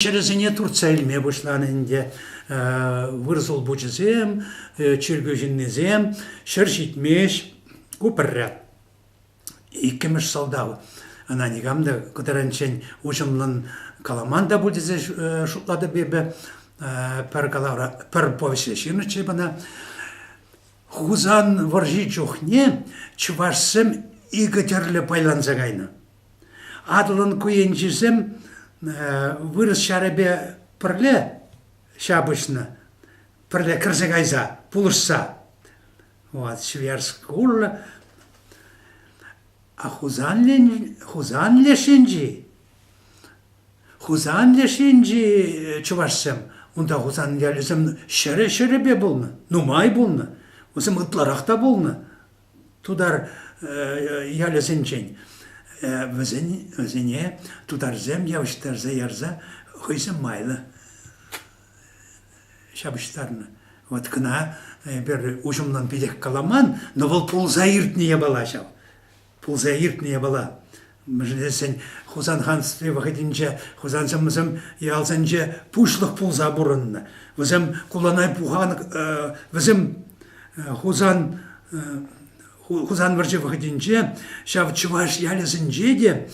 Ҫӗрӗсене туртса илме пуҫланӑ ӗнтӗ. Вырӑс улпучӗсем, чиркӳ ҫыннисем ҫӗр ҫитмест. Ку пӗрре. Иккӗмӗш сӑлтав. Ӑна никам та ку таранччен уҫӑмлӑн каламан та пуль тесе шутлатӑп эпӗ. Пӗр калавра, пӗр повеҫре ҫырнӑччӗ эп ӑна. Хусан вӑрҫи чухне чӑвашсем икӗ тӗрлӗ пайланса кайнӑ. Атӑлӑн ку енчисем вырӑс ҫарӗпе пӗрле ҫапӑҫнӑ, пӗрле кӗрсе кайса, пулӑшса. Вот, Свияжск урлӑ. А Хусан, Хусан леш енчи, Хусан леш енчи чӑвашсем, унта Хусан ялӗсем ҫӗрӗ-ҫӗрӗпе пулнӑ, нумай пулнӑ. Вӗсем ытларах та пулнӑ. Тутар ялӗсенчен вӗсен, вӗсене тутарсем явӑҫтарса ярса хӑйсем майлӑ ҫапӑҫтарнӑ. Вот кӑна эпир уҫӑмлӑн питех каламан, но вӑл пулса иртнӗ япала ҫав. Пулса иртнӗ япала. Мӗншӗн тесен Хусан ханстви вӑхӑтӗнче хусансем вӗсем ялсенче пуҫлӑх пулса пурӑннӑ. Вӗсем куланай пухан, вӗсем Хусан Хусан вӑрҫи вӑхӑтӗнче ҫав чӑваш ялӗсенче те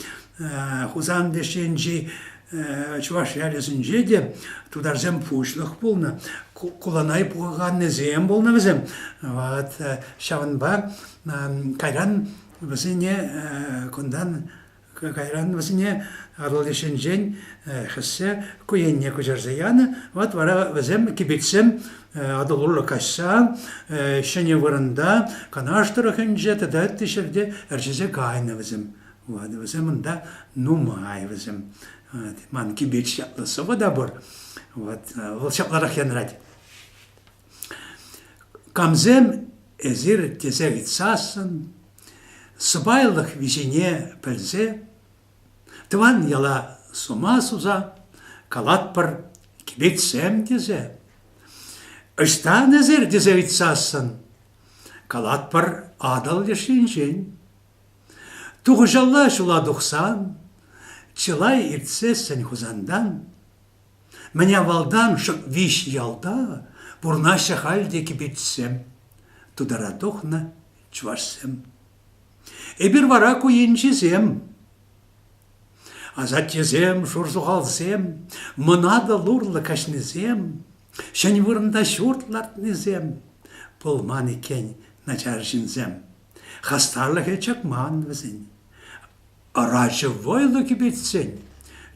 Хусан леш енчи чӑваш ялӗсенче те тутарсем пуҫлӑх пулнӑ, куланай пухаканнисем пулнӑ вӗсем. Вот ҫавӑнпа кайран вӗсене кунтан Кайран вӗсене Атӑл лешӗнчен хӗссе ку енне куҫарса янӑ. Вот вара вӗсем кипечсем Атӑл урлӑ каҫса ҫӗнӗ вырӑнта Канаш тӑрӑхӗнче тата ытти ҫӗрте ӗрчесе кайнӑ вӗсем. Вот вӗсем унта нумай вӗсем. Вот, ман Кипеч ятлӑ сӑвӑ та пур. Вот, вӑл ҫапларах янрать. Камсем эсир тесе ыйтсассӑн, сӑпайлӑх виҫине пӗлсе, тӑван яла сума суса калатпӑр кибетсем тесе. Ӑҫтан эсир тесе ыйтсассӑн, калатпӑр Атӑл леш енчен. Тухӑҫалла ҫула тухсан, чылай иртсессӗн Хусантан, Мӗн авалтан шӑп виҫ ялта пурӑнаҫҫӗ халь те кипечсем, тутара тухнӑ чӑвашсем. Эпир вара ку енчисем. Асаттесем, шурсухалсем, Мӑн Атӑл урлӑ каҫнисем, ҫӗн вырӑнта ҫурт лартнисем пулман иккен начар ҫынсем. Хастарлӑхӗ чакман вӗсен. Ӑрачӗ вӑйлӑ кипетсен,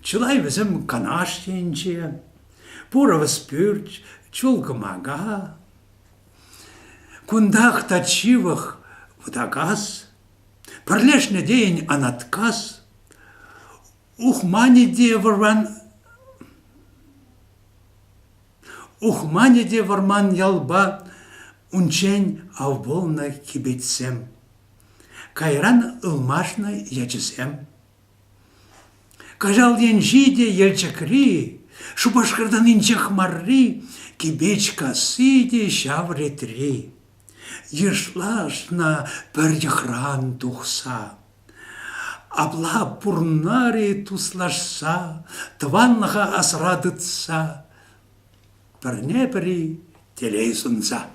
чылай вӗсем Канаш енче, Пурӑвӑс пӳрт, чул кӑмака. Кунтах та ҫывӑх Вӑтакас, пӗрлешнӗ тейӗн Анаткас, Ухманӗ те вӑрман Ухманӗ те вӑрман ялпа унччен ав пулнӑ кипетсем. Кайран ылмашнӑ ячӗсем. Каҫал енчи те Елчӗкри, Шупашкартан инҫех марри, Кипечкасси те ҫав ретри. Йышлашнӑ пӗр йӑхран тухса. Апла пурӑнар-и туслашса, тӑванлӑха асра тытса, пӗрне-пӗри телей сунса.